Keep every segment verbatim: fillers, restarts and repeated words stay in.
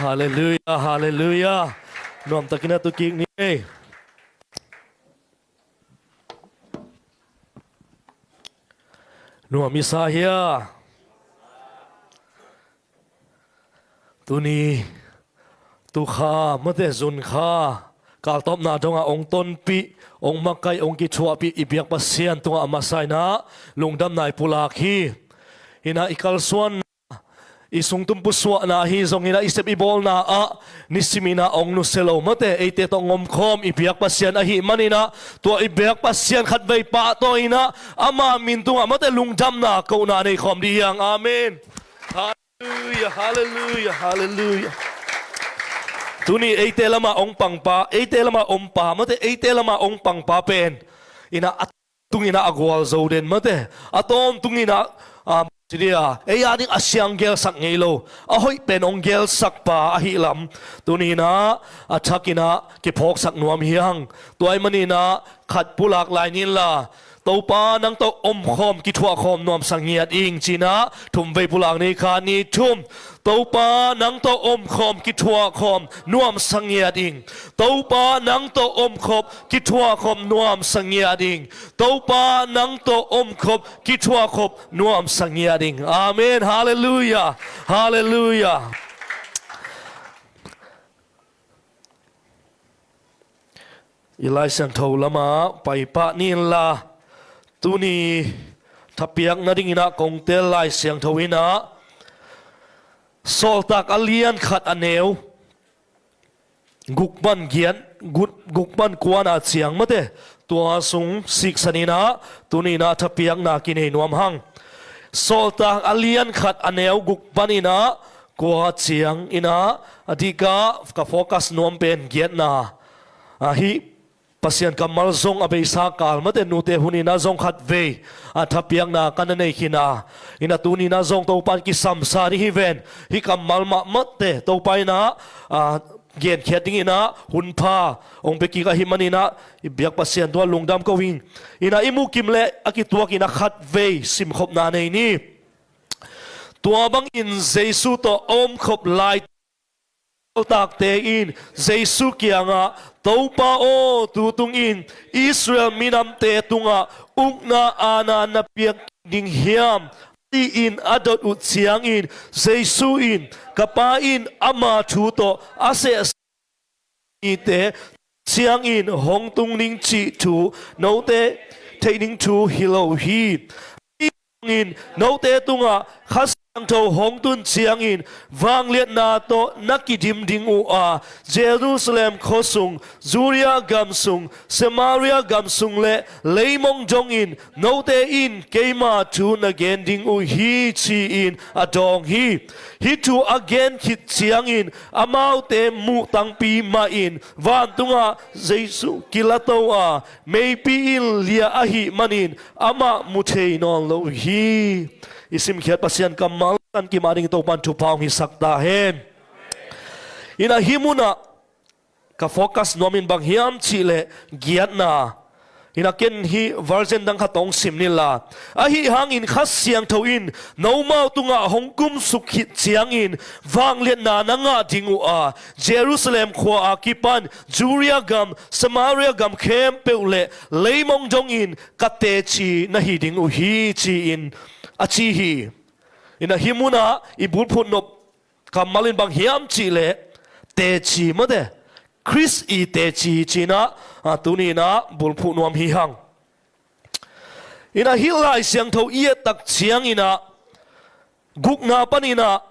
Halleluiah, halleluiah. Nuamtakin a tu kik ni ei. Nuam i sa hia? Tuni, tu kha, mate zun kha, kaltawpna dongah ong tonpih, ong makaih, ong kithuahpih i biak Pasian tungah a masa in ah lungdamna i pulak hi. In ah i kalsuan i sungtum pusuahna hi zongin ah i sep i bawlna ah nisimin ah ong nusia lo, mate eite tawh ong omkhawm i biak Pasian ahih manin ah, tua i biak Pasian khatvei pahtawi in ah ama min tungah, mate lungdamna kohna nei khawm dih hi hang. Amen. Halleluiah, halleluiah, halleluiah. Tuni eite lamah ong pangpa, eite lamah ompa, mate eite lamah ong pangpa pen in ah a tungin ah a gualzo den, mate a tawntungin ah, ah, ci dia, ei a ding a siang gelsak ngei lo, a hoih pen ong gelsak pa ahih lam, tuni in ah a thakin ah kiphawksak nuam hi hang. Tua ahih manin ah khat pulak lai ni inla, Topa nang tawh omkhawm kithuahkhawm nuamsa ngiat ing ci-in ah thumvei pulak ni, khat, nih, thum. Topa nang tawh omkhawm kithuahkhawm nuamsa ngiat ing. Topa nang tawh omkhawm kithuahkhawm nuamsa ngiat ing. Topa nang tawh omkhawm kithuahkhawm nuamsa ngiat ing. Amen. Halleluiah. Halleluiah. I Lai Siangtho lamah paipah ni inla, tuni thapiak nadingin ah kong teel Lai Siangtho in ah Sawltak a lian khat a neu guk pan giat, guk, guk pan kuana ciang, mate tua sung siksan in ah tuni in ah thapiakna kinei nuam hang. Sawltak a lian khat a neu guk panin ah kua ciangin ah a dikah ka focus nuam pen giatna ahi. Pasian kammal zong a beisa kal, mate nute hun in ah zong khatvei a thapiakna ka na nei khin a, in ah tuni in ah zong Topa in kisamsa ding hi ven. Hih kammal mah, mate Topa in ah, ah, genkhiat dingin ah hun pha ong pia kik ahih manin ah i biak Pasian tungah lungdam ko ing. In ah i mukim leh a kituakin ah khatvei simkhopna nei ni. Tua bangin Jesu tawh a omkhop lai sawltakte in Jesu kiangah, Topa aw, tu tungin Israel minamte tungah ukna aana na piak ding hiam? Tiin a dot uh ciangin Jesu in, Ka Pa in ama thu tawh a sehsa mite ciangin hong tung ding cih thu note theih ding thu hi lo hi. In note tungah Kha Siangtho hong tun ciangin vangliatna tawh na kidim ding uh a, Jerusalem khuasung, Judea gam sung, Samaria gam sung le leimong dongin note in keima thu na gen ding uh hi, ci-in a dawng hi. Hih thu a gen khit ciangin amaute muh tangpi mahin vantungah Jesu kilato a, meipi in lia ahih manin amah mu thei nawn lo hi. I simkhiat Pasian kammal san kim a ding Topan thupha hong hisak ta hen. In ah hih munah ka focus nuam in bang hiam cihleh giatna. In ah ken hih version dang khat hong sim ni la. Ahi hangin Kha Siangtho in nomau tungah hong kumsuk khit ciangin vangliatna na ngah ding uh a, Jerusalem khua a kipan Judea gam, Samaria gam khempeuh le leimong dongin ka teci na hi ding uh hi, ci-in a ci hi. In ah hih munah i bulphuh nop kammal in bang hiam cihleh teci, mate Khrist i teci ci-in ah, ah, tuni in ah bulphuh nuam hi hang. In ah hih Lai Siangtho i et tak ciangin ah gukna panin ah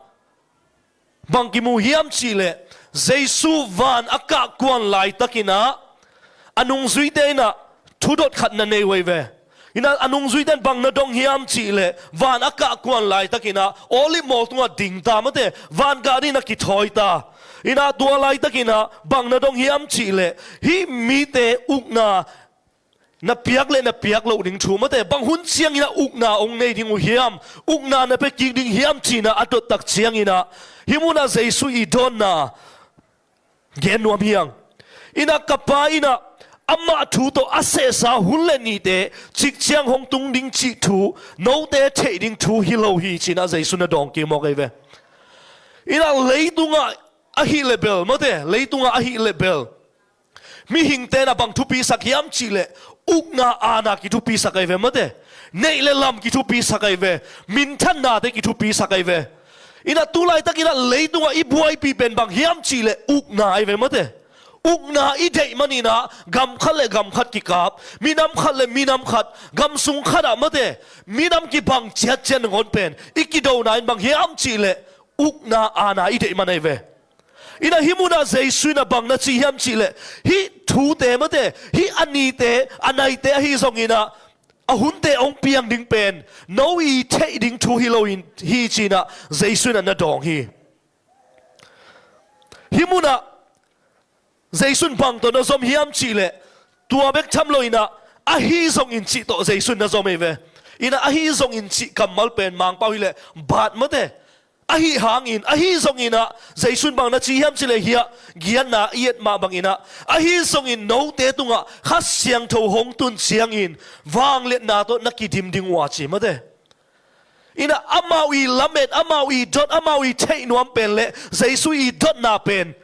bang kimu hiam cihleh Jesu van a kahkuan laitakin ah a nungzuite in ah thudot khat na nei uh hi ve. In ah a nungzuite in bang na dong hiam cihleh van a kahkuan laitakin ah Olive mual tungah ding ta, mate vangah dingin a kithawi ta. In ah tua laitakin ah bang na dong hiam cihleh hih mite ukna na piak le na piak loh ding thu, mate bang hun ciangin ah ukna hong nei ding uh hiam, ukna na pia kik ding hiam ci-in ah a dot tak ciangin ah hih munah Jesu i dawnna gen nuam hi hang. In ah ka Pa in ah amah thu tawh a sehsa hun le nite cikciang hong tung ding cih thu note theih ding thu hi lo hi, ci-in ah Jesu na dawng kik mawk hi ve. In ah leitungah Ahih leh bel, mate, leitungah ahih leh bel, mihingte na bang thupisak hiam cih leh, ukna aana kithupisak ahi ve, mate. Neih le lam kithupisak ahi ve. Minthannate kithupisak ahi ve. Inah tu laitakinah leitungah i buaipih pen bang hiam cih leh ukna ahi ve, mate. Ukna i deih maninah gam khat le gam khat kikap, minam khat le minam khat, gam sung khatah, mate, minam kibang ciatciat nangawn pen i kidona in bang hiam cih leh ukna aana i deih man ahi ve. Inah hih munah Jesu inah bang na ci hiam cih leh, hih thute, mate, hih a nite a naite ahi zonginah a hunte hong piang ding pen no i theih ding thu hi loin hi, ci-inah Jesu inah na dawng hi. Hih munah Jesu in bang tawh na zom hiam cih leh, tua bek tham loinah ahi zongin cih tawh Jesu in na zom ahi ve. Inah ahi zongin cih kammal pen Mangpau hi leh bat, mate. Ahi hangin, ahi zonginah Jesu in bang na ci hiam cih leh, hiah giatna i et mah banginah, ahi zongin note tungah Kha Siangtho hong tun ciangin vangliatna tawh na kidim ding uh a ci, mate. Inah amau i lamet, amau i dot, amau i theih nuam pen le Jesu i dotna pen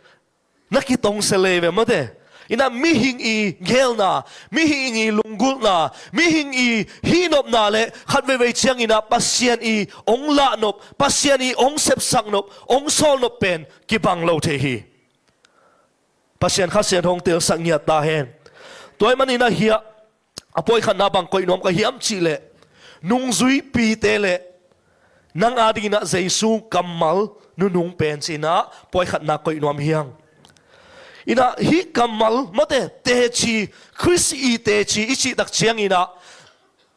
na kitongsia le ve, mate. Inah mihing i geelna, mihing i lunggulhna, mihing i hihnopna le khat veivei cianginah Pasian i hong lahnop, Pasian i hong sepsak nop, hong sawl nop pen kibang lo thei hi. Pasian Kha Siangtho hong telsak ngiat ta hen. Tua ahih maninah hiah a puai khatna bang koih nuam ka hiam cih leh, nungzuipite le nang adinginah Jesu kammal nunung pen, ci-inah puai khatna koih nuam hi hang. Inah hih kammal, mate, teci, Khrist i teci i cihtak cianginah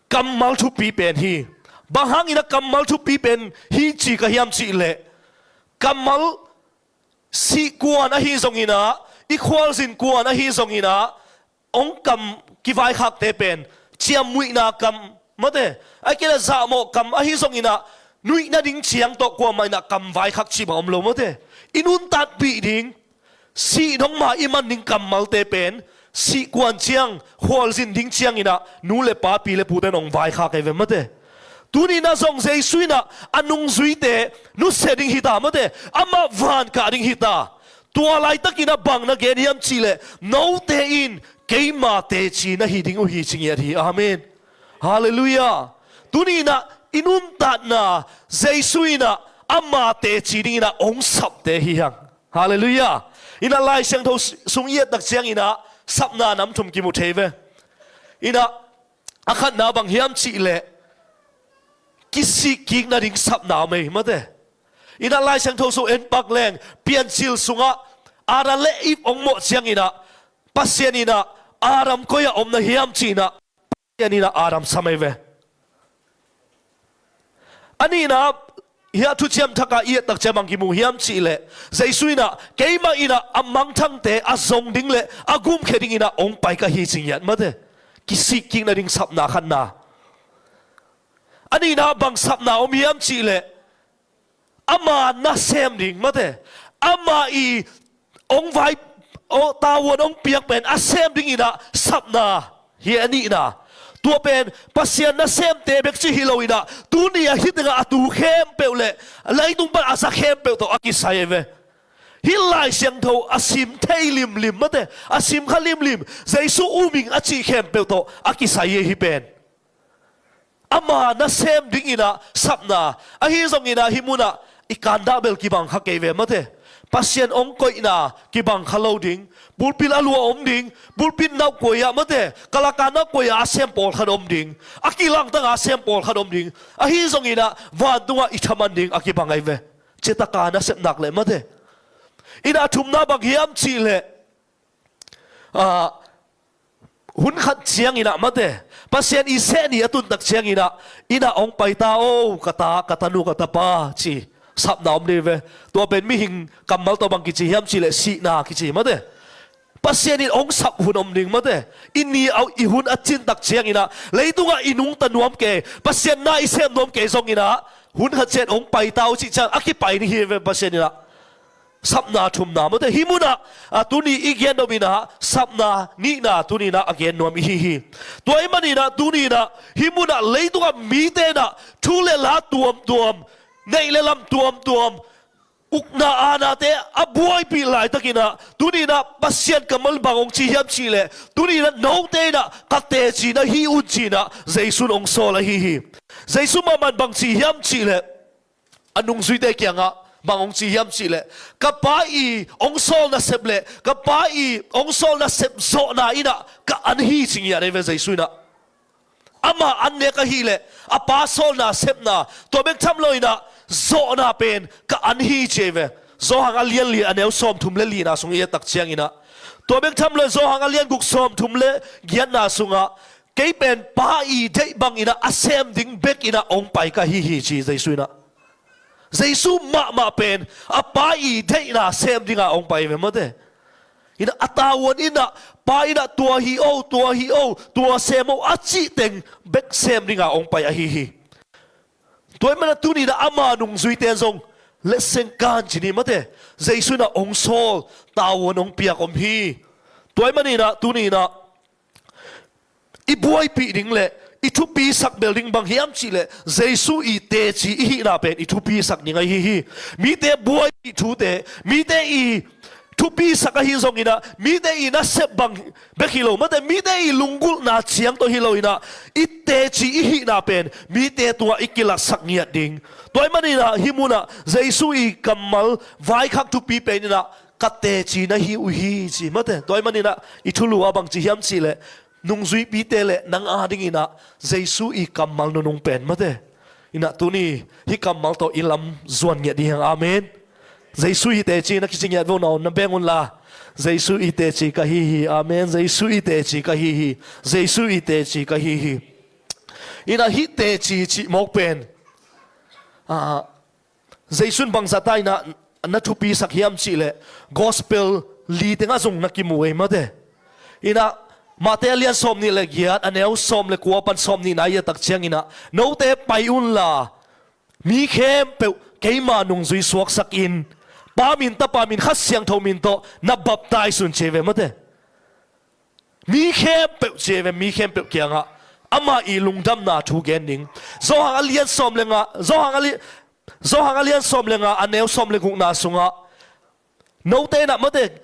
kammal thupi pen hi. Bang hanginah kammal thupi pen hi ci ka hiam cih leh, kammal sih kuan ahi zonginah, i khualzin kuan ahi zonginah, hong kam kivaikhakte pen ciamnuihna kam, mate, a kila zahmawh kam ahi zonginah, nuih nading ciang tawh kuamah inah kam vaikhak cih bang om lo, mate. I nuntatpih ding, sih dong ma i man ding kammalte pen sih kuan ciang, khualzin ding cianginah nu le pa, pi le pute in hong vaikhak ahi ve, mate. Tuni inah zong Jesu inah a nungzuite nusia ding hi ta, mate. Amah van kah ding hi ta. Tua laitakinah bang na gen hiam cih leh, note in keima teci na hi ding uh hi, ci ngiat hi. Amen. Halleluiah. Tuni inah i nuntatna, Jesu inah ama teci dinginah hong sapte hi hang. Halleluiah. Inah Lai Siangtho sung i ettak cianginah sapna nam thum kimu thei ve. Inah a khatna bang hiam cih leh, kisih kik nading sapna om ei, mate. Inah Lai Siangtho sung en pak leng, Piancil sungah Adam le Eve hong mawh cianginah Pasian inah Adam koi-ah om na hiam ci-inah, Pasian inah Adam sam ei ve. A nihna, hiah Thuciam Thakah i ettak ciang bang kimu hiam cih leh, Jesu inah keimah inah a mangthangte a zong ding le a gumkhia dinginah hong pai ka hi, ci ngiat, mate. Kisih kik nading sapna khatna. A nihna bang sapna om hiam cih leh, ama nasem ding, mate. Ama i hong vai, o, tavuan hong piak pen a sem dinginah sapna hi a nihna. Tua pen Pasian nasemte bek ci hi loinah, tuni a hih tengah a tu khempeuh le leitung pan a za khempeuh tawh a kisai ahi ve. Hih Lai Siangtho a sim thei limlim, mate, a sim kha limlim, Jesu uming a cih khempeuh tawh a kisai hi, hih pen. Ama nasem dinginah sapna. Ahi zonginah hih munah i kandah bel kibang kha kei ve, mate. Pasian hong koihna kibang kha lo ding. Pulpit a lua om ding. Pulpit nauh koi-ah, mate, kalaka nauh koi-ah a sem pawlkhat om ding. A kilangtangah a sem pawlkhat om ding. Ahi zonginah vantungah i thaman ding a kibang ahi ve. Citaka nasepnak le, mate. Inah a thumna bang hiam cih leh, ah, hun khat cianginah, mate, Pasian i seh ni a tuntak cianginah, inah hong pai ta o, ka ta, ka tanu, ka tapa, ci sapna om ding ve. Tua pen mihing kammal tawh bang kici hiam cih leh, sihna kici, mate. Pasian in hong sap hun om ding, mate. I ni a, i hun a cintak cianginah, leitungah i nungta nuam kei, Pasian na i sem nuam kei zonginah, hun khat ciang hong pai ta o cih ciang a kipai ni hi ve, Pasian inah. Sapna thumna, mate. Hih munah, a, tuni i gen nuam inah, sapna nihna tuni inah a gen nuam i hi hi. Tua ahih maninah tuni inah hih munah leitungah mite inah thu le la tuamtuam, neih le lam tuamtuam, ukna aanate a buaipih laitakin ah, tuni in ah Pasian kammal bang hong ci hiam cih leh, tuni in ah note in ah ka teci na hi un ci-in ah Jesu in hong sawl ahi hi. Jesu mahmah in bang ci hiam cih leh, a nungzuite kiangah bang hong ci hiam cih leh, ka Pa i hong sawl nasep leh, ka Pa i hong sawl nasep zawhna in ah ka an hi ci ngiat ahi ve Jesu in ah. Ama an nek ahih leh, a Pa sawlna sepna, tua bek tham lo in ah zawhna pen ka an hi ci ahi ve. Johan a lian li a neu sawmthum le lina sung i et tak ciangin ah, tua bek tham lo in Johan a lian guk sawmthum le giatna sungah, kei pen Pa i deih bangin ah a sem ding bekin ah hong pai ka hi hi ci Jesu in ah. Jesu mahmah pen a Pa i deihna sem dingah hong pai ve mate. In ah a tavuan in ah, Pa in ah tua hi o, tua hi o, tua sem o a cih teng bek sem dingah hong pai ahi hi. Tua ahih manin ah tuni in ah ama nungzuite zong letseng kan ci ni mate. Jesu in ah hong sawl, tavuan hong piak om hi. Tua ahih manin ah tuni in ah i buaipih ding le i thupisak bel ding bang hiam cih leh, Jesu i teci i hihna pen i thupisak ding ahi hi. Mite buaipih thute, mite i thupisak ahi zongin ah, mite i nasep bang bek hi lo mate, mite i lunggulhna ciang tawh hi lo in ah, i teci i hihna pen mite tungah i kilaksak ngiat ding. Tua ahih manin ah hih munah Jesu i kammal vaikhak thupi pen in ah, ka teci na hi uh hi ci mate. Tua ahih manin ah i thulu ah bang ci hiam cih leh, nungzuipite le nang adingin ah Jesu i kammal nunung pen mate. In ah tuni hih kammal tawh i lam zuan ngiat ding hi hang. Amen. Jesu i teci na kici ngiat vo, na beng un la. Jesu i teci ka hi hi. Amen. Jesu i teci ka hi hi. Jesu i teci ka hi hi. In ah hih teci cih mawk pen, ah, Jesu in bangzah ta in ah na thupisak hiam cih leh, gospel li tengah zong na kimu ei mate. In ah Mate a lian sawmnih le giat, a neu sawm le kua pan sawmnihna i et tak ciangin ah, note pai un la, mi khempeuh keima nungzui suaksak in, Pa min, Tapa min, Kha Siangtho min tawh na baptize un ci ahi ve mate. Mi khempeuh ci ahi ve, mi khempeuh kiangah ama i lungdamna thu gen ding. Johan a lian sawm le nga, Johan a li-, Johan a lian sawm le nga, a neu sawm le gukna sungah, note in ah mate,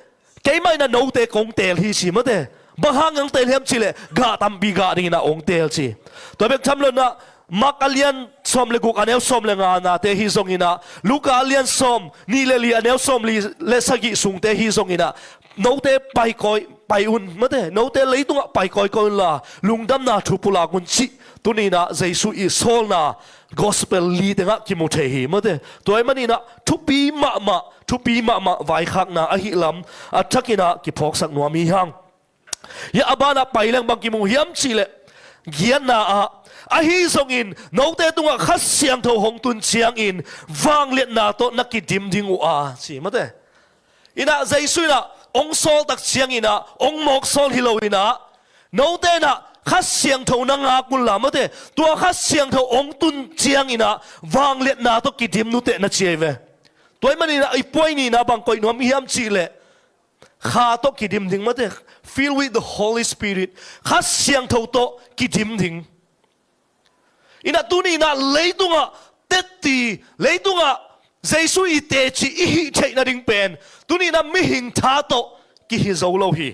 keimah in ah note kong teel hi ci mate. Bang hang hong teel hiam cih leh, gah tampi gah dingin ah hong teel ci. Tua bek tham lo in ah, Mark a lian sawm le guk, a neu sawm le nganate hi zongin ah, Luka a lian sawmnih le li, a neu sawmli le sagih sungte hi zongin ah, note pai kawikawi, pai un mate, note leitungah pai kawikawi un la, lungdamna thu pulak un cih tuni in ah Jesu i sawlna gospel li tengah kimu thei hi mate. Tua ahih manin ah thupi mahmah, thupi mahmah vaikhakna ahih lam a thakin ah kiphawksak nuam hi hang. Hia a banah pai leng bang kimu hiam cih leh, giatna ah, ahi zongin note tungah Kha Siangtho hong tun ciangin vangliatna tawh na kidim ding uh a ci mate. In ah Jesu in ah hong sawl tak ciangin ah, hong mawk sawl hi lo in ah, note in ah Kha Siangtho na ngak un la mate, tua Kha Siangtho hong tun ciangin ah vangliatna tawh kidim nuteh na ci ahi ve. Tua ahih manin ah i puai nihna bang koih nuam hiam cih leh, Kha tawh kidim ding mate, filled with the Holy Spirit. Kha Siangtho tawh kidim ding. In ah tuni in ah leitungah tetti, leitungah Jesu i teci i hih theih nading pen, tuni in ah mihing tha tawh kihi zo lo hi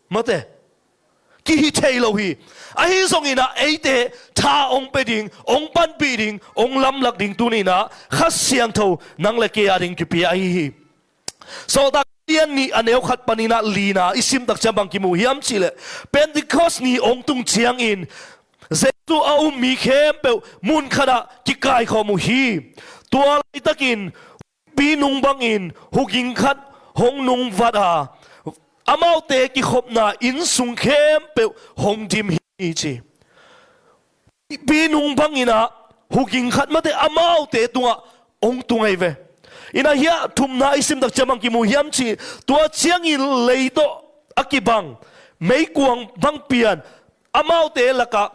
mate. Kihi thei lo hi. Ahi zongin ah eite tha hong pia ding, hong panpih ding, hong lamlak ding tuni in ah Kha Siangtho nang le kei a ding kipia ahi hi. Sawltak a lian nih, a neu khat panin ah lina i sim tak ciang bang kimu hiam cih leh, Pentecost ni hong tung ciangin Jesu a um mi khempeuh mun khatah kikaikhawm uh hi. Tua laitakin huipi nung bangin huging khat hong nungvat a, amaute kikhopna inn sung khempeuh hong dim hi ci. Huipi nung bangin ah huging khat mate amaute tungah hong tung ahi ve. In ah hia thumna i sim tak ciang bang kimu hiam cih, tua ciangin lei tawh a kibang meikuang bang pian amaute lakah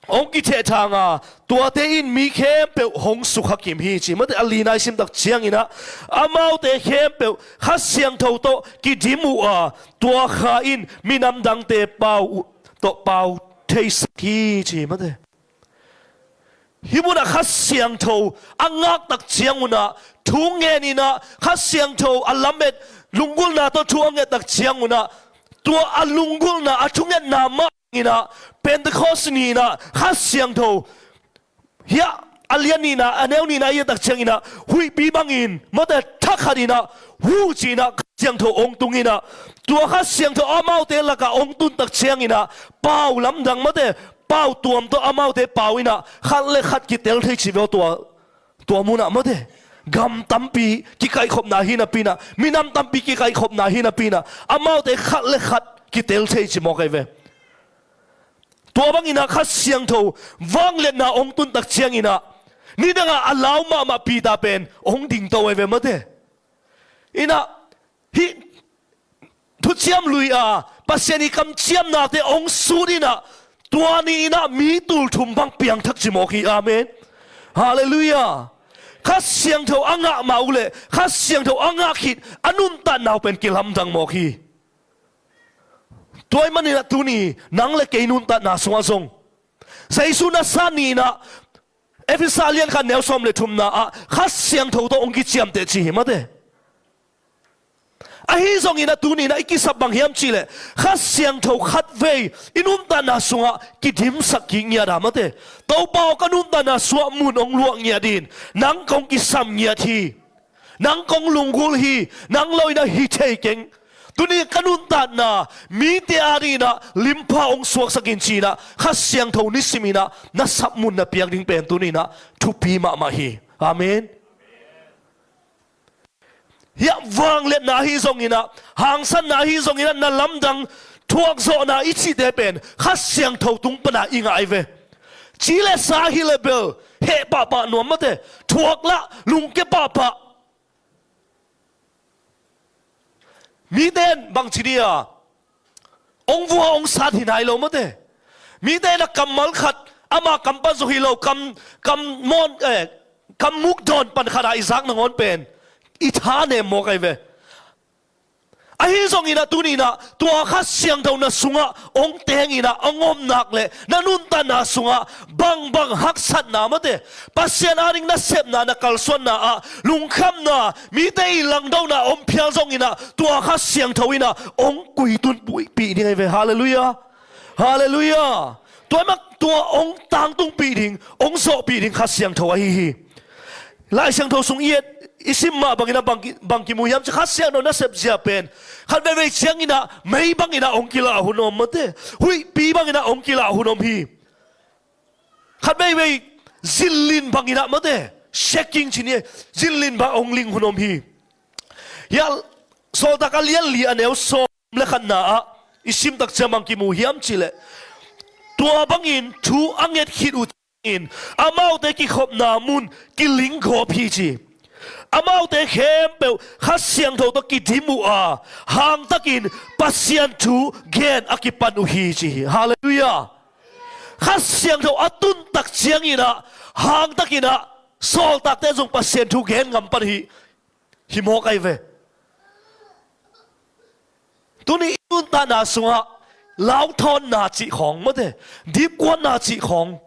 hong kithehthang a, tuate in mi khempeuh hong sukha kim hi ci mate. A lina i sim tak ciangin ah, amaute khempeuh Kha Siangtho tawh kidim uh a, tua Kha in minam dangte pau uh tawh pau theisak hi ci mate. Hih munah Kha Siangtho a ngak tak ciangun ah, thu ngen in ah, Kha Siangtho a lamet, lunggulhna tawh thu a nget tak ciangun ah, tua a lunggulhna, a thungetna mah in ah, Pentecost ni in ah Kha Siangtho, hiah a lian nihna, a neu nihna i et tak ciangin ah, huihpi bangin, mawte, thakhat in ah, hu ci-in ah Kha Siangtho hong tung in ah, tua Kha Siangtho amaute lakah hong tun tak ciangin ah, pau lamdang, mawte, pau tuam tawh amaute pau in ah, khat le khat kitel thei ci ve aw. Tua, tua munah, mawte, gam tampi kikaihkhopna hi napi in ah, minam tampi kikaihkhopna hi napi in ah, amaute khat le khat kitel thei ci mawk ahi ve. Tua bangin ah Kha Siangtho vangliatna hong tun tak ciangin ah, nidangah a lau mahmah Peter pen hong dingto ahi ve, mawte. In ah, hih thuciam lui-a Pasian i kamciamnate hong sut in ah, tua ni in ah mi tulthum bang piangthak ci mawk hi. Amen. Halleluiah. Kha Siangtho a ngah mah uh leh, Kha Siangtho a ngah khit a nuntakna uh pen kilamdang mawk hi. Tua ahih manin ah tuni nang le kei nuntakna sungah zong, Jesu na san ni in ah, Efesa lian khat neu sawm le thumna ah Kha Siangtho tawh hong kiciamteh ci hi, mawte. Ahi zongin ah tuni in ah i kisap bang hiam cih leh, Kha Siangtho khatvei i nuntakna sungah kidimsak kik ngiat a, mawte. Topa aw, ka nuntakna sungah mun hong luah ngiat in, nang kong kisam ngiat hi. Nang kong lunggulh hi, nang lo in ah hi thei keng. Tuni ka nuntakna, mite adingin ah limpha hong suaksak in ci-in ah, Kha Siangtho nisim in ah na sap mun na piak ding pen tuni in ah thupi mahmah hi. Amen. Hiah vangliatna ahi zongin ah, hangsanna ahi zongin ah, na lamdang thuakzawhna i cihte pen Kha Siangtho tung pan ah i ngah ahi ve. Ci le sa hi le bel, heh pahpah nuam, mawte, thuak lah, lungkia pahpah. Mite in bangci dih a, hong vua hong sat hi nai lo, mawte. Mite in a kammal khat, ama kam pan zong hi lo, kam, kam mawn, eh, kam muk dawn pan khat a i zak nangawn pen i thanem mawk ahi ve. Ahi zongin ah tuni in ah tua Kha Siangtho na sungah hong teng in ah hong om nak leh, na nuntakna sungah bangbang haksatna, mawte, Pasian ading nasepna na kalsuanna ah lungkhamna, mite i langdona om phial zongin ah tua Kha Siangtho in ah hong kuitun puihpih ding ahi ve. Halleluiah. Halleluiah. Tua mah tua hong tangtungpih ding, hong zawhpih ding Kha Siangtho ahi hi. Lai Siangtho sung i et, i sim mah bangin ah bang ki, bang kimu hiam cih, Kha Siangtho nasep zia pen khat veivei ciangin ah mei bangin ah hong kilah hun om, mawte. Huihpi bangin ah hong kilah hun om hi. Khat veivei zinlin bangin ah, mawte, shaking ci ni, zinlin bang hong ling hun om hi. Hiah Sawltak a lian li a neu sawm le khatna ah i sim tak ciang bang kimu hiam cih leh, tua bangin thu a nget khit uh ciangin amaute kikhopna mun kiling gawp hi ci. Amaute khempeuh Kha Siangtho tawh kidim uh a, hangtakin Pasian thu gen a kipan uh hi ci hi. Halleluiah. Kha Siangtho a tun tak ciangin ah, hangtakin ah sawltakte zong Pasian thu gen ngam pan hi, hi mawk ahi ve. Tuni i nuntakna sungah lauthawnna cih khawng, mawte, dipkuatna cih khawng,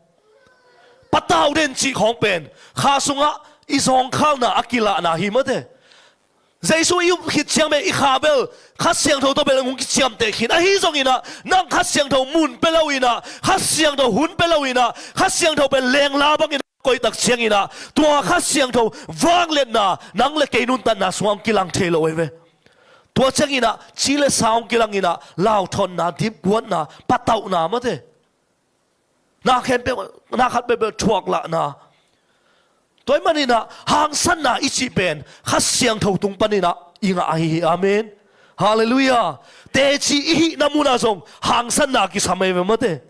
patau den cih khawng pen kha sungah i zawngkhalna a kilahna hi, mawte. Jesu i um khit ciang bel i kha bel Kha Siangtho tawh bel hong kiciamteh khin. Ahi zongin ah nang Kha Siangtho mun pia lo in ah, Kha Siangtho hun pia lo in ah, Kha Siangtho pen lengla bangin koih tak ciangin ah, tua Kha Siangtho vangliatna nang le kei nuntakna sungah hong kilang thei lo ahi ve. Tua ciangin ah ci le sa hong kilang in ah, lauthawnna, dipkuatna, patauhna, mawte, na khempeuh, na khat peuhpeuh thuaklahna. Tua ahih manin ah hangsanna i cih pen Kha Siangtho tung panin ah i ngah ahi hi. Amen. Halleluiah. Teci i hihna munah zong hangsanna kisam ahi ve, mawte.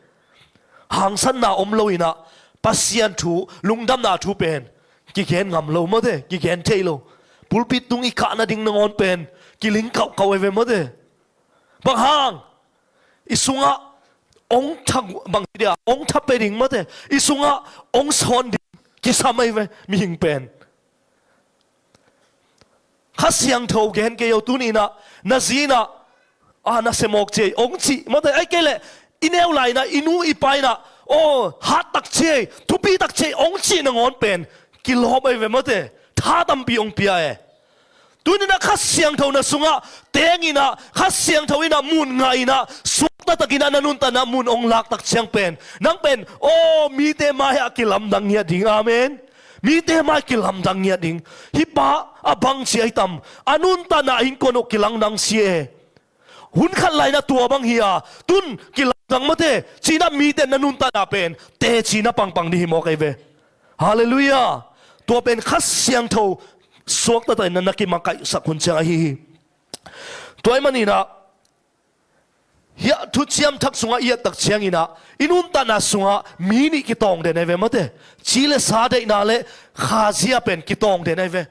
Hangsanna om lo in ah Pasian thu, lungdamna thu pen kigen ngam lo, mawte, kigen thei lo. Pulpit tung i kah nading nangawn pen kiling kauhkauh ahi ve, mawte. Bang hang? I sungah hong tha, bang dia, hong tha pia ding, mawte, i sungah hong sawn ding kisam ahi ve, mihing pen. Kha Siangtho gen kei o, tuni in ah na zi in ah, a, na semawk cia hong cih, mawte, ahih kei leh i neu lai in ah i nu i pa in ah aw, hat takciai, thupi takciai hong cih nangawn pen kilawp ahi ve mate. Tha tampi hong pia e. Tuni-in ah Kha Siangtho na sungah teng in ah, Kha Siangtho in ah mun ngah in ah, suakta takin ah na nuntakna mun hong lak takciang pen, nang pen, aw, mite mai-ah kilamdang ngiat ding. Amen. Mite mai kilamdang ngiat ding. Hih pa a bangci ahi tam, a nuntakna a innkuan uh kilamdang si e. Hun khat lai-in ah tua bang hi a, tun kilamdang mate, ci-in ah mite na nuntakna pen teci na pangpang ding hi mawk ahi ve. Halleluiah. Tua pen Kha Siangtho suakta takin ah na kimakaihsak hun ciang ahi hi. Tua ahih manin ah, hiah Thuciam Thak sungah i et takciangin ah, i nuntakna sungah mi nih kitawng den ahi ve mate. Ci le sa deihna le khazia pen kitawng den ahi ve.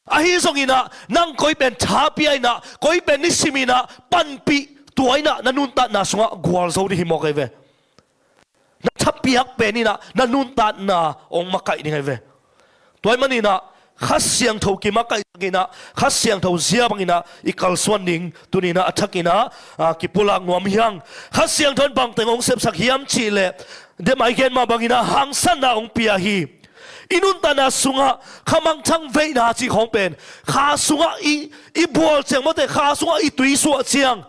Ahi zongin ah, nang koi pen tha pia in ah, koi pen nisim in ah panpih, tua in ah na nuntakna sungah gualzo ding hi mawk ahi ve. Na thapiak pen in ah na nuntakna hong makaih ding ahi ve. Tua ahih manin ah Kha Siangtho kimakaihsak in ah, Kha Siangtho zia bangin ah i kalsuan ding tuni-in ah a thakin ah, ah, kipulak nuam hi hang. Kha Siangtho in bangteng hong sepsak hiam cih leh, Dema i gen mah bangin ah hangsanna hong pia hi. I nuntakna sungah khamangthang veina cih khawng pen, kha sungah i, i bual ciang mate, kha sungah i tuisuah ciang,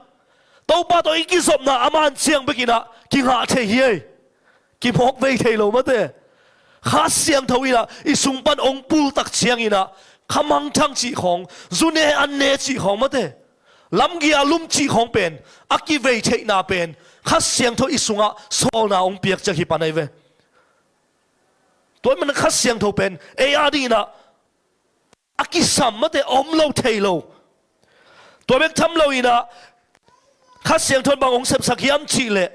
Topa tawh i kizopna a man ciang bekin ah kingah thei hi ei. Kimawk vei thei lo mate. Kha Siangtho in ah i sung pan hong pultak ciangin ah, khamangthang cih khawng, zu ne an ne cih khawng mate, lamgei a lum cih khawng pen, a kivei theihna pen Kha Siangtho i sungah sawlna hong piak ciang hi pan ahi ve. Tua ahih manin Kha Siangtho pen ei a dingin ah a kisam mate, a om lo thei lo. Tua bek tham loin ah Kha Siangtho in bang hong sepsak hiam cih leh,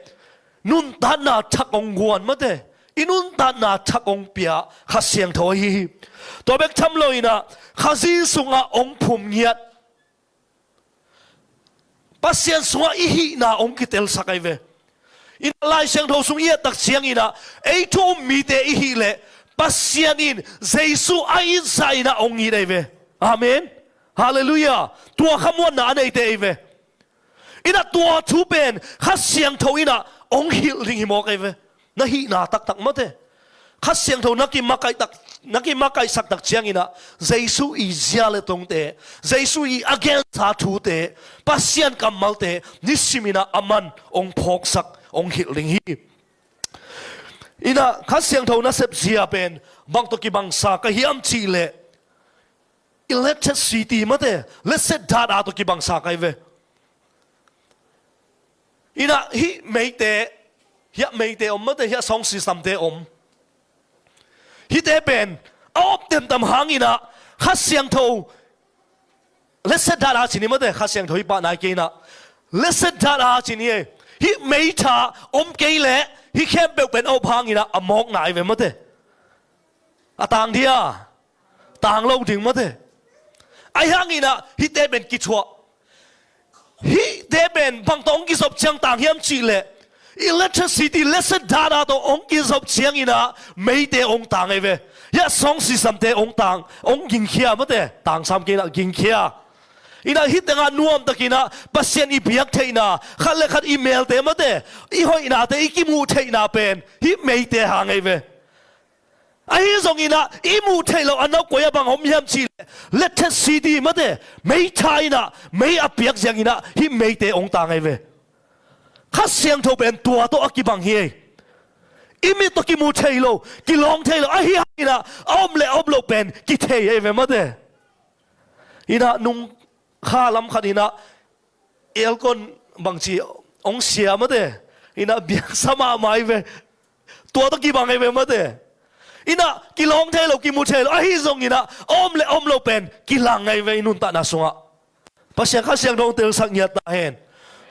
nuntakna thak hong guan mate. I nuntakna thak hong pia Kha Siangtho ahi hi. Tua bek tham loin ah Khazih sungah hong phum ngiat, Pasian sungah i hihna hong kitelsak ahi ve. In ah Lai Siangtho sung i et tak ciangin ah, ei thu um mite i hih leh, Pasian in Jesu a it zah in ah hong it ahi ve. Amen. Halleluiah. Tua khamuanna a neite ahi ve. In ah tua thu pen Kha Siangtho in ah hong hilh ding hi mawk ahi ve. Na hihna taktak mate. Kha Siangtho na kimakaih tak, na kimakaihsak tak ciangin ah, Jesu i zia le tongte, Jesu i a gensa thute, Pasian kammalte, nisimin ah aman hong phawksak, hong hilh ding hi. In ah Kha Siangtho nasep zia pen bang tawh kibangsa ka hiam cih leh, electricity mate, letset data tawh kibangsa ka hi ve. In ah hih meite, hiah meite om mate, hiah sound systemte om. Hihte pen a op temtam hangin ah Kha Siangtho, letset data ci ni mate, Kha Siangtho hih pah nai kei in ah, letset data ci ni e. Hih meitha om kei leh hih khempeuh pen a op hangin ah a mawkna ahi ve mate. A tang dia, tang lo ding mate. Ahi hangin ah hihte pen kithuah. Hihte pen bang tawh hong kizop ciang tang hiam cih leh, electricity, letset data tawh hong kizop ciangin ah meite hong tang ahi ve. Hiah sound systemte hong tang, hong gingkhia mate, tang sam kei in ah gingkhia. In ah hih tengah nuamtakin ah Pasian i biak theihna, khat le khat i melte mate, i hoihnate i kimuh theihna pen hih meite hang ahi ve. Ahi zongin ah i muh theih loh a nau koi ah bang om hiam cih leh, letset data mate, meitha in ah, mei a piak ziangin ah hih meite hong tang ahi ve. Kha Siangtho pen tua tawh a kibang hi ei. I mit tawh kimu thei lo, kilawng thei lo, ahi hangin ah a om le a om loh pen kithei ahi ve mate. In ah nung kha lam khat in ah aircon bangci hong sia mate. In ah biaksa mahmah ahi ve. Tua tawh kibang ahi ve mate. In ah kilawng thei lo, kimu thei lo, ahi zongin ah a om le a om loh pen kilang ahi ve i nuntakna sungah. Pasian Kha Siangtho hong telsak ngiat ta hen.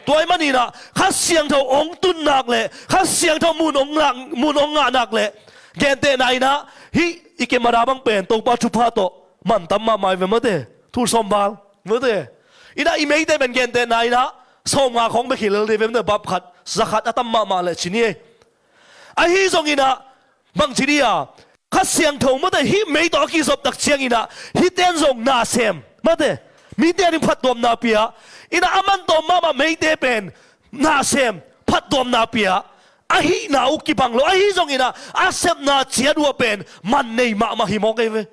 Tua ahih manin ah Kha Siangtho hong tun nak leh, Kha Siangtho mun hong ngah, mun hong ngah nak leh, gentehna in ah hih i camera bang pen Topa thupha tawh mantam mahmah ahi ve mate. Thul sawm bal mate. In ah i meite pen gentehna in ah sawmnga khawng bek hi lel ding ve mate, bap khat, za khat a tam mahmah leh ci ni ei. Ahi zongin ah bang ci ni a, Kha Siangtho mate, hih mei tawh a kizop tak ciangin ah hihte in zong na sem mate, mite ading phattuamna pia. In ah a man tawm mahmah meite pen na sem, phattuamna pia. a hihna uh kibang lo, ahi zongin ah a sepna ciat uh ah pen man nei mahmah hi mawk ei ve.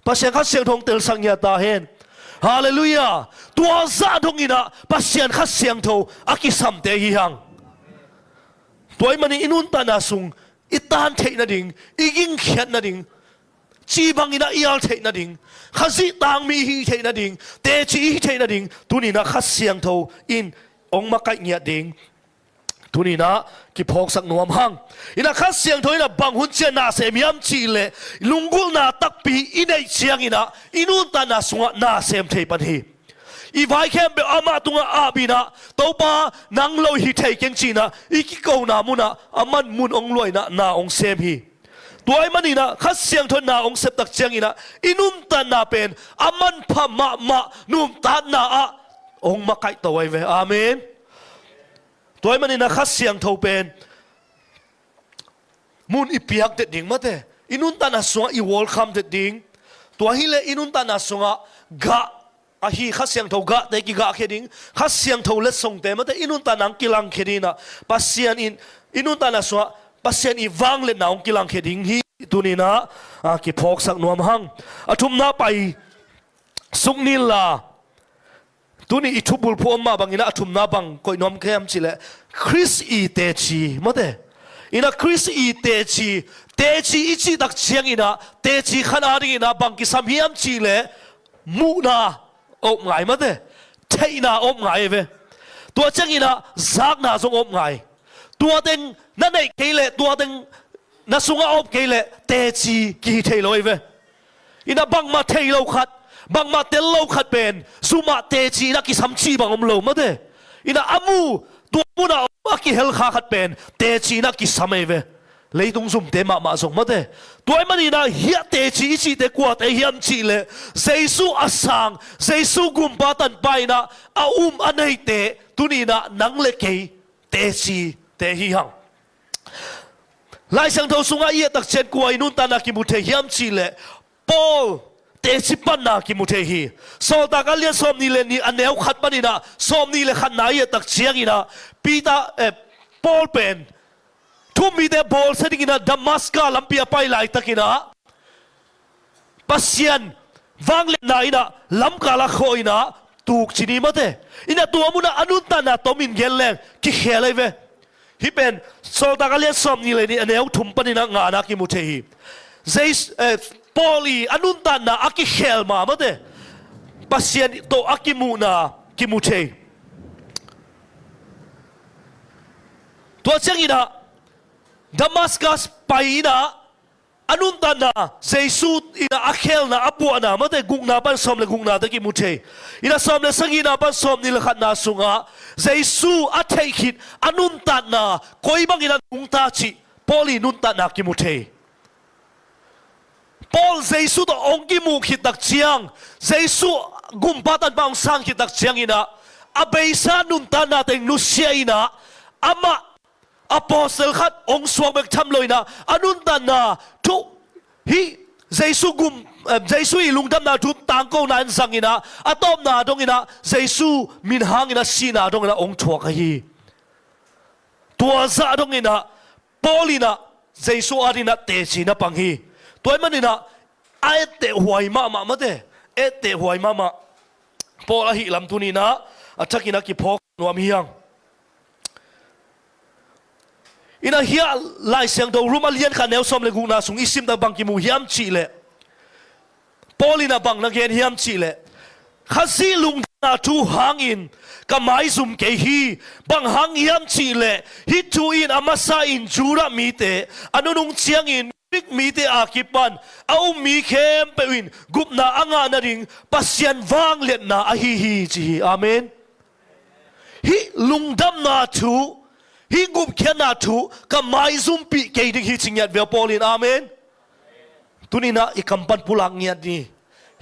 Pasian Kha Siangtho hong telsak ngiat ta hen. Halleluiah. Tua zah dongin ah Pasian Kha Siangtho a kisamte hi hang. Tua ahih manin i nuntakna sung i tan theih nading, i gingkhiat nading, ci bangin ah i al theih nading, Khazih tangmi i hih theih nading, teci i hih theih nading, tuni-in ah Kha Siangtho in hong makaih ngiat ding tuni-in ah kiphawksak nuam hang. In ah Kha Siangtho in ah bang hun ciang na sem hiam cih leh, lunggulhna takpi i neih ciangin ah i nuntakna sungah na sem thei pan hi. I vai khempeuh amah tungah ap in ah, "Topa, nang lo hi thei keng," ci-in ah i kikona munah aman mun hong luah in ah na hong sem hi. Tua ahih manin ah Kha Siangtho in na hong sep tak ciangin ah i nuntakna pen a manpha mahmah nuntakna ah hong makaih to ahi ve. Amen. Tua ahih manin ah Kha Siangtho pen mun i piak det ding mate, i nuntakna sungah i welcome det ding. Tua hileh i nuntakna sungah gah ahi, Kha Siangtho gahte kigahkhia ding, Kha Siangtho letsongte mate i nuntakna hong kilangkhia ding in ah, Pasian in i nuntakna sungah Pasian i vangliatna hong kilangkhia ding hi. Tuni-in ah, ah, kiphawksak nuam hang. A thumna pai suk ni la. Tuni i thubulphuh om mah bangin ah a thumna bang koih nuam ka hiam cih leh, Khrist i teci mate. In ah Khrist i teci, teci i cih tak ciangin ah teci khat adingin ah bang kisam hiam cih leh, muhna a up ngai mate, theihna a up ngai ve. Tua ciangin ah zakna zong a up ngai. Tua teng na neih kei leh, tua teng na sungah a up kei leh teci kihi thei lo ahi ve. In ah bangmah thei lo khat, bangmah tel lo khat pen zumah teci in ah kisam cih bang om lo mate. In ah a mu, tua munah a kihel kha khat pen teci in ah kisam ahi ve. Leitung zumte mahmah zong mate. Tua ahih manin ah hiah teci i cihte kuate hiam cih leh, Jesu a sang, Jesu gumpa tanpa in ah a um a neite, tuni-in ah nang le kei tecite hi hang. Lai Siangtho sungah i et tak ciang kua i nuntakna kimu thei hiam cih leh, Paul teci panna kimu thei hi. Sawltak a lian sawmnih le nih a neu khat panin ah sawmnih le khatna i et tak ciangin ah Peter, eh, Paul pen thu-um mite bawlsia dingin ah Damaska lampi a pai laitakin ah Pasian vangliatna in ah lamkal ah khawh in ah tuk ci ni mate. In ah tua munah a nuntakna tomin gen leng kikhel ahi ve. Hih pen Sawltak a lian sawmnih le nih a neu thum panin ah ngana kimu thei hi. Jesu, eh, Paul i a nuntakna a kikhel ma mate, Pasian tawh a kimuhna kimu thei. Tua ciangin ah Damaskas pai in ah a nuntakna, Jesu in ah a khelna, a puahna mate, gukna pan sawm le guknate kimu thei. In ah sawm le sagihna pan sawmnih le khatna sungah Jesu a theih khit a nuntakna koi bangin a nungta cih Paul i nuntakna kimu thei. Paul Jesu tawh hong kimuh khit tak ciang, Jesu gumpa tanpa hong sang khit tak ciangin ah a beisa nuntakna teng nusia in ah amah apostle khat hong suak bek tham lo in ah a nuntakna thu, hih Jesu gum, eh, Jesu i lungdamna thu tangkona in zang in ah a tawpna dongin ah Jesu min hangin a sihna dongin ah hong thuak ahi hi. Tua zah dongin ah Paul in ah Jesu adingin ah teci na pang hi. Tua ahih manin ah a etteh huai mahmah mate, etteh huai mahmah Paul ahih lam tuni-in ah a thakin ah kiphawk nuam hi hang. In ah hiah Lai Siangtho Rom a lian khat neu sawm le gukna sung i sim tak bang kimu hiam cih leh, Paul in ah bang na gen hiam cih leh, Khazih lungdamna thu hangin ka maizum kei hi. Bang hang hiam cih leh, hih thu in a masa in Judah mite, a nunung ciangin Greek mite a kipan a um mi khempeuh in gupna a ngah nading Pasian vangliatna ahi hi, ci hi. Amen. Hih lungdamna thu, hih gupkhiatna thu ka maizumpih kei ding hi, ci ngiat ve aw Paul in. Amen. Tuni-in ah i kam pan pulak ngiat ni.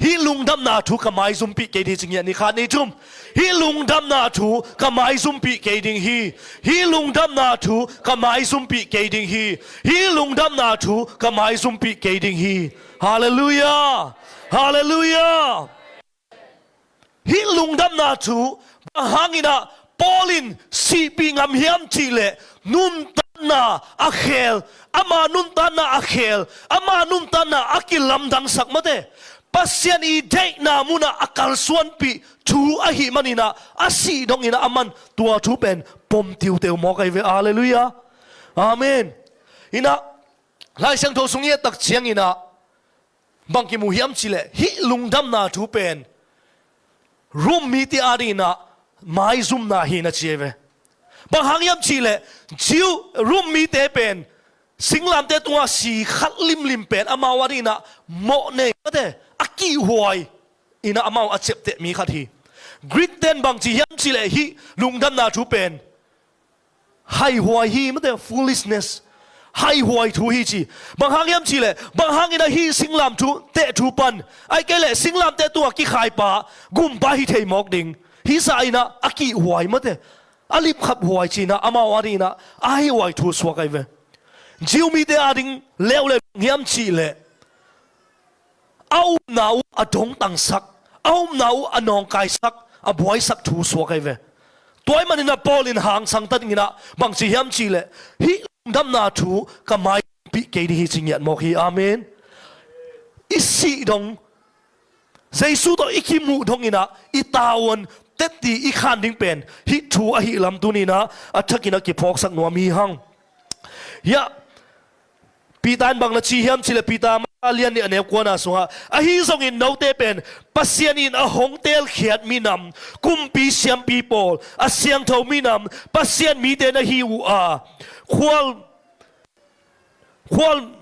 Hih lungdamna thu ka maizumpih kei ding hi, ci ngiat ni. Khat, nih, thum. Hih lungdamna thu ka maizumpih kei ding hi. Hih lungdamna thu ka maizumpih kei ding hi. Hih lungdamna thu ka maizumpih kei ding hi. Halleluiah. Halleluiah. Hih lungdamna thu bang hangin ah Paul in sihpih ngam hiam cih leh, nuntak nuntakna a khel, ama nuntakna a khel, ama nuntakna a kilamdangsak mate. Pasian i deihna munah a kalsuanpih thu ahih maninah a sih donginah aman tua thu pen pom tiuteu mawk ahi ve. Halleluiah. Amen. Inah Lai Siangtho sung i et tak cianginah bang kimu hiam cihleh hih lungdamna thu pen Rom mite adinginah maizumna hi na ci ahi ve. Bang hang hiam cihleh Jew Rom mite pen singlamte tungah si khat limlim pen amau adinginah mawh nei mate a kihhuai inah amau a ciapteh mi khat hi. Greek ten bang ci hiam cihleh hih lungdamna thu pen haihuai hi mate, foolishness. Haihuai thu hi ci. Bang hang hiam cihleh bang hangin ahi singlam thu teh thu pan ai kei leh singlamte tungah kikhaipa gumpa hi thei mawk ding hi sa inah a kihhuai mate, a lipkhaphuai cinah amau adinginah a haihuai thu suak ahi ve. Jew mite ading leuleu hiam cihleh a upna uh a dongtangsak, a upna uh a nawngkaisak, a buaisak thu suak ahi ve. Tua ahih maninah Paul in hangsan takinah bang ci hiam cihleh hih lungdamna thu ka maipih kei ding hi ci ngiat mawk hi. Amen. I sih dong Jesu tawh i kimuh donginah i tavuan tetti i khan ding pen hih thu ahih lam tuninah a thakinah kiphawksak nuam hi hang. Hiah Peter in bang na ci hiam cihleh Peter masa lian nih a neu kuana sungah ahi zongin note pen Pasian in a hong teelkhiat minam, kumpi siampi pawl, a siangtho minam, Pasian mite na hi uh a, khual khual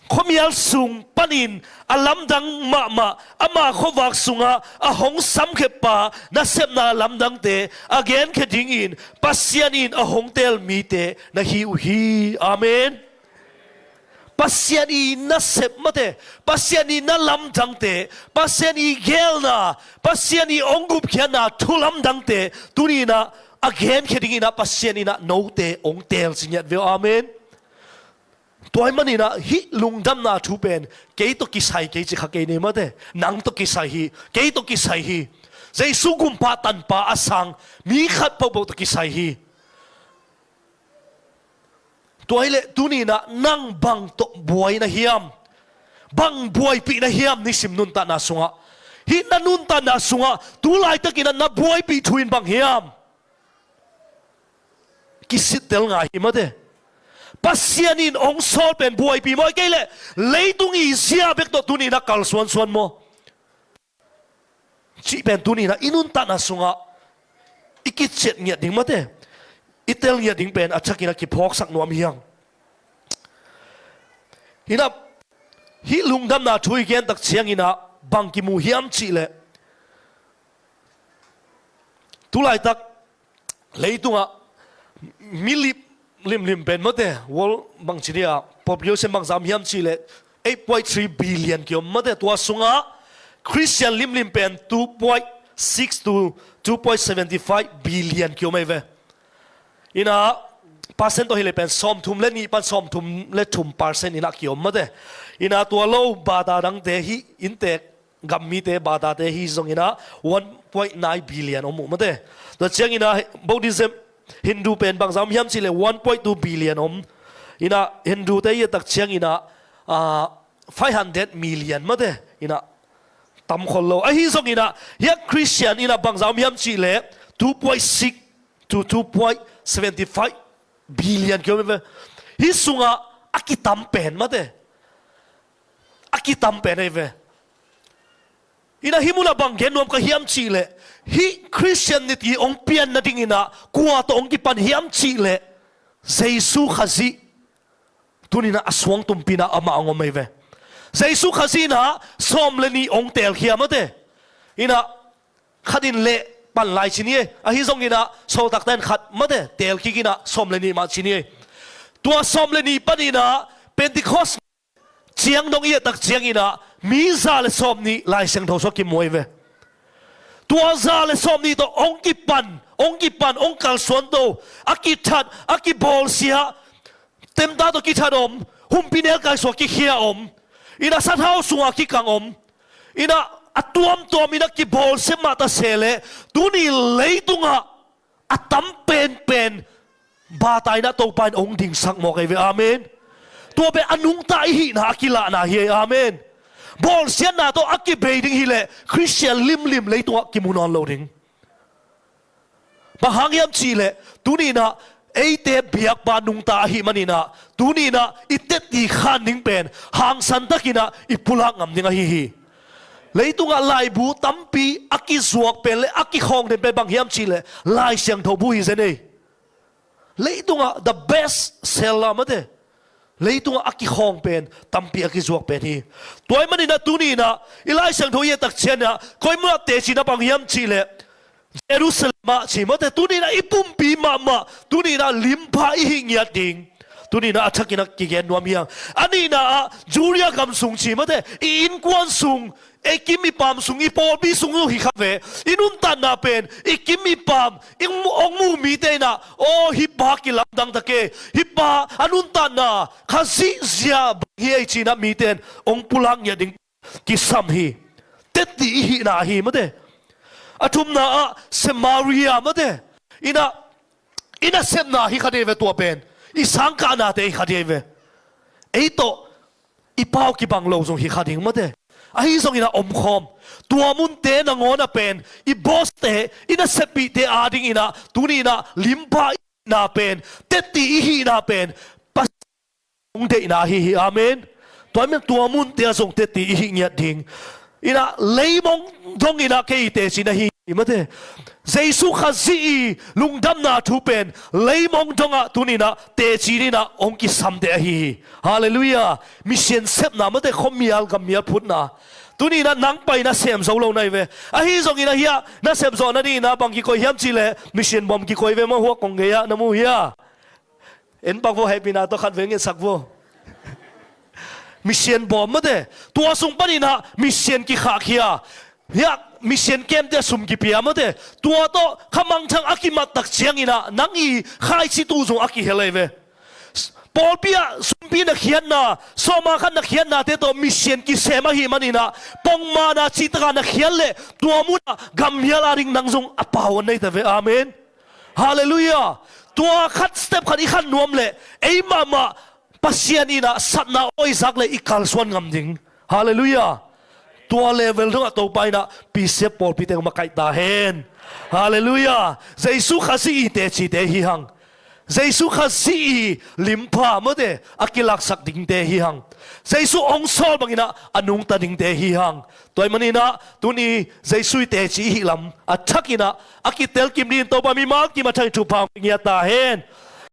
khuamial sung panin a lamdang mahmah ama khuavak sungah a hong samkheppa nasepna lamdangte a genkhia dingin Pasian in a hong teel mite na hi uh hi. Amen. Pasian i nasep mate, Pasian i na lamdangte, Pasian i geelna, Pasian i ong gupkhiatna thu lamdangte tuninah a genkhia dinginah Pasian inah note ong teel ci ngiat veu. Amen. Tua ahih maninah hih lungdamna thu pen kei tawh kisai kei ci kha kei nei mate, nang tawh kisai hi, kei tawh kisai hi. Jesu gumpa tanpa a sang mi khat pohpoh tawh kisai hi. Tua hileh tuninah nang bang tawh buai na hiam? Bang buaipih na hiam nisim nuntakna sungah? Hih na nuntakna sungah tu laitakinah na buaipih thu in bang hiam? Kisittel ngai hi mate. Pasian in ong sawl pen buaipih maw, kei leh leitung i zia bek tawh tuninah kalsuansuan maw? Cih pen tuninah i nuntakna sungah i kiciat ngiat ding mate, i tel ngiat ding pen a thakinah kiphawksak nuam hi hang. Inah hih lungdamna thu i gentak cianginah bang kimu hiam cihleh tu laitak leitungah mi lip limlim pen mate, world bang ci dia, population bangzah om hiam cihleh eight point three billion kiom mate. Tua sungah Christian limlim pen two point six to two point seventy five billion kiom ahi ve. Inah percent tawh hileh pen sawmthum le nih pan sawmthum le thum percent inah kiom mate. Inah tua lo bata dangte hih inntek gam mite batate hi zonginah one point nine billion om uh mate. Tua cianginah Buddhism, Hindu pen bangzah om hiam cihleh one point two billion om. Inah Hindute i et tak cianginah ah, five hundred million mate. Inah tam khol lo. Ahi zonginah hiah Christian inah bangzah om hiam cihleh two point six to two point seventy five billion kiom ahi ve. Hih sungah a kitam pen mate, a kitam pen ahi ve. Inah hih munah bang gen nuam ka hiam cihleh hih Christianity ong pian nadinginah kua tawh ong kipan hiam cihleh Jesu Khazih tuninah a suangtumpinah amah ong om ahi ve. Jesu Khazih inah sawm le nih ong teelkhia mate. Inah khat in leh pan lai ci ni e, ahi zonginah sawltakte in khat mate teelkik inah sawm le nih mah ci ni e. Tua sawm le nih paninah Pentecost ciang dong i et tak cianginah mi za le sawm nih Lai Siangtho sungah kimu ahi ve. Tua za le sawm nih tawh ong kipan, ong kipan, ong kalsuan to, a kithat, a kibawlsia, temta tawh kithat om, humpinelkai sungah kikhia om, inah sathau sungah kikang om, inah a tuamtuam inah kibawlsia mah ta se leh tuni leitungah a tam penpen bataina Topa in hong dingsak mawk ahi ve. Amen. Tua pen a nungta i hihna a kilahna hi ei. Amen. Bawlsiatna tawh a kibei ding hileh Khristian limlim leitungah kimu nawn lo ding. Bang hang hiam cihleh, tuninah eite biakpa nungta ahih maninah, tuninah i tetti khan ding pen hangsantakinah i pulak ngam ding ahi hi. Leitungah laibu tampi a kizuak pen le a kikhawng den pen bang hiam cihleh, Lai Siangtho bu hi zen ei. Leitungah the best seller mate. Leitungah a kikhawng pen tampi a kizuak pen hi. Tua ahih maninah tuninah i Lai Siangtho i et tak cianah koi munah teci na bang hiam cihleh, Jerusalem ah ci mate, tuninah i pumpi mahmah tuninah limpha i hih ngiat ding. Tuninah a thakinah kigen nuam hiang. A nihna ah Judea gam sung ci mate, i innkuan sung, i kim i pam sung, i pawlpi sung uh hi kha ve. I nuntatna pen i kim i pam, i mu- hong mu mite inah, aw, hih pa kilamdang ta kei, hih pa a nuntatna Khazih zia bang hi ei cinah mite in hong pulak ngiat ding kisam hi. Tetti i hihna ahi mate. A thumna ah Samaria mate. Inah, i nasepna hi kha ding ve tua pen. I sangkahnate hi kha ding ve. Ei tawh i pau kibang lo zong hi kha ding mate. Ahi zonginah omkhawm. Tua munte nangawn a pen i bawste, i naseppihte adinginah tuninah limpha i hihna pen, tetti i hihna pen Pasian hong deihna ahi hi. Amen. Tua ahih manin tua munte ah zong tetti i hih ngiat ding. Inah leimong donginah kei i teci na hi hi mate. Jesu Khazih i lungdamna thu pen leimong dongah tuninah teci dinah hong kisamte ahi hi. Halleluiah. Mission sepna mate, khuamial gammial phutna. Tuninah nang pai nasem zo lo na hi ve. Ahi zonginah hiah nasep zawh nadinginah bang kikoi hiam cihleh, mission bawm kikoi ve maw, huak kong gei-ah na mu hiah. En pak vo, hehpihna tawh khat vei ngetsak vo. Mission bawm mate. Tua sung paninah mission kikhahkhia. Hiah mission camp te sum kipia mate. Tua tawh kha mangthang a kimat tak cianginah nang i khaici tu zong a kihel ahi ve. Pawlpi ah sumpi na khiatna, sawma khat na khiatnate tawh mission kisem ahih maninah pongmana cihtakah na khiat leh tua munah gammial ading nang zong a pau a nei ta ve. Amen. Halleluiah. Tua khat step khat i khan nuam leh ei mahmah Pasian inah satna awi zak leh i kalsuan ngam ding. Halleluiah. Tua level dongah Topa inah P C F pawlpite hong makaih ta hen. Halleluiah. Jesu Khazih i tecite hi hang. Jesu Khazih i limpha mate a kilaksak dingte hi hang. Jesu hong sawl banginah a nungta dingte hi hang. Tua ahih maninah tuni Jesu i teci i hih lam a thakinah a kitelkim dingin Topa mimal kim a thang i thupha hong ngiat ta hen.